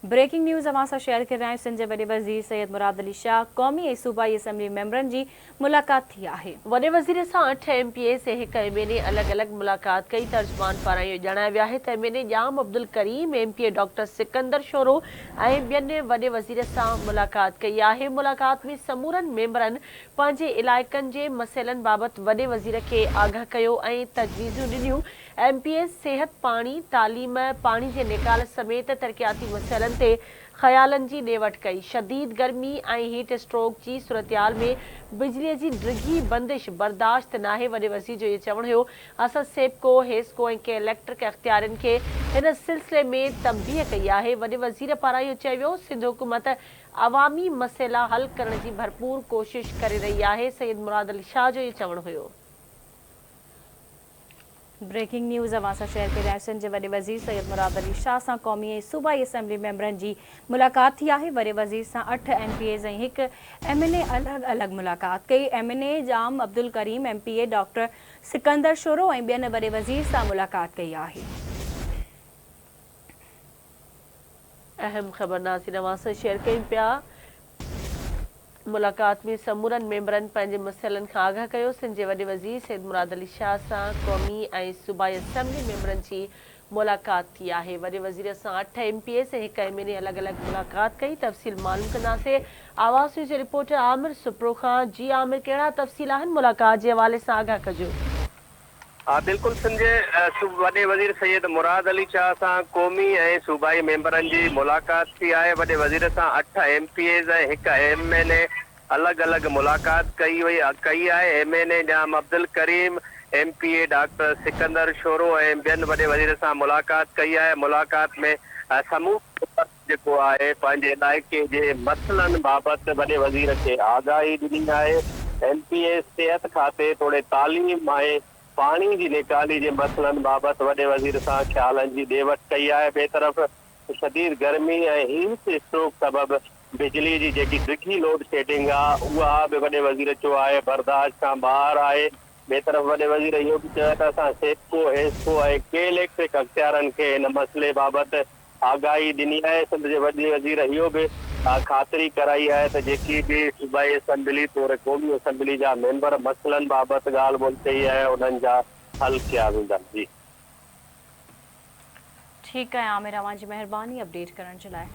Breaking news اوهان سان share ڪري رهيا آهيون سنڌ جي وڏي وزير سيد مراد علي شاهه قومي ۽ صوبائي اسيمبلي ميمبرن جي ملاقات ٿي آهي. وڏي وزير سان اٺ ايم پي ايز ۽ هڪ ايم اين اي الڳ الڳ ملاقات ڪئي، ترجمان پاران اهو ڄاڻايو ويو آهي ته M N A Jam Abdulkarim, M P A doctor Sikandar Shoro ۽ ٻين وڏي وزير سان ملاقات ڪئي آهي، ملاقات ۾ سمورن ميمبرن پنهنجي علائقن جي مسئلن بابت وڏي وزير کي آگاهه ڪيو ۽ تجويزون ڏنيون، ايم پي ايز صحت، پاڻي، تعليم، پاڻي جي نيڪال سميت ترقياتي مسئلن تي خيالن جي ڏي وٺ ڪئي، شديد گرمي ۽ هيٽ اسٽروڪ جي صورتحال ۾ بجلي جي ڊگهي بندش برداشت ناهي، وڏي وزير جو اهو چوڻ هيو اسان سيپڪو، حيسڪو ۽ ڪي اليڪٽرڪ اختيارين کي هن سلسلي ۾ تنبيهه ڪئي آهي، وڏي وزير پاران اهو چيو ويو سنڌ حڪومت عوامي مسئلا حل ڪرڻ جي ڀرپور ڪوشش ڪري رهي آهي، سيد مراد علي شاهه جو اهو چوڻ هيو. بريڪنگ نيوز اوهان سان شيئر ڪري رهيا آهيون سنڌ جي وڏي وزير سيد مراد علي شاهه سان قومي ۽ صوبائي اسيمبلي ميمبرن جي ملاقات ٿي آهي وڏي وزير سان اٺ ايم پي ايز ۽ هڪ ايم اين اي الڳ الڳ ملاقات ڪئي M N A Jam Abdulkarim M P A doctor Sikandar Shoro ۽ ٻين وڏي وزير سان ملاقات ڪئي آهي. اهم خبر ناظرين اوهان سان شيئر ڪيون پيا ملاقات ۾ سمورن ميمبرن پنهنجي مسئلن کان آگاهه ڪيو سنڌ جي وڏي وزير سيد مراد علي شاهه سان قومي ۽ صوبائي اسيمبلي ميمبرن جي ملاقات ٿي آهي وڏي وزير سان اٺ ايم پي ايز ۽ هڪ ايم اين اي الڳ الڳ ملاقات ڪئي تفصيل معلوم ڪنداسين آواز نيوز جي رپورٽر عامر سپرو کان جي عامر ڪهڙا تفصيل آهن ملاقات جي حوالي سان آگاهه ڪجو. ها بلڪل سنڌ جي وڏي وزير سيد مراد علي شاهه سان قومي ۽ صوبائي ميمبرن جي ملاقات ٿي آهي، وڏي وزير سان اٺ ايم پي ايز ۽ هڪ ايم اين اي الڳ الڳ ملاقات ڪئي وئي ڪئي آهي، M N A Jam Abdulkarim, M P A doctor Sikandar Shoro ۽ ٻين وڏي وزير سان ملاقات ڪئي آهي، ملاقات ۾ سمورن جيڪو آهي پنهنجي علائقي جي مسئلن بابت وڏي وزير کي آگاهي ڏني آهي، ايم پي اي صحت کاتي توڙي تعليم ۽ پاڻي جي نيڪالي جي مسئلن بابت وڏي وزير سان خيالن جي ڏي وٺ ڪئي آهي، ٻئي طرف شديد گرمي ۽ هيٽ اسٽروڪ سبب بجلي جي جيڪي ڊگهي لوڊ شيڊنگ آهي اها به وڏي وزير چيو آهي برداشت کان ٻاهر آهي، ٻئي طرف وڏي وزير اهو به چيو ته اسان سيپڪو، حيسڪو ۽ ڪي اليڪٽرڪ اختيارن کي هن مسئلي بابت آگاهي ڏني آهي، سنڌ جي وڏي وزير اهو به خاطري ڪرائي آهي ته جيڪي به صوبائي اسيمبلي توڙي قومي اسيمبلي جا ميمبر مسئلن بابت ڳالهه ٻولهه ڪئي آهي انهن جا حل ڪيا ويندا. جي. ٺيڪ آهي عامر اوهان جي مهرباني اپڊيٽ ڪرڻ جي لاء.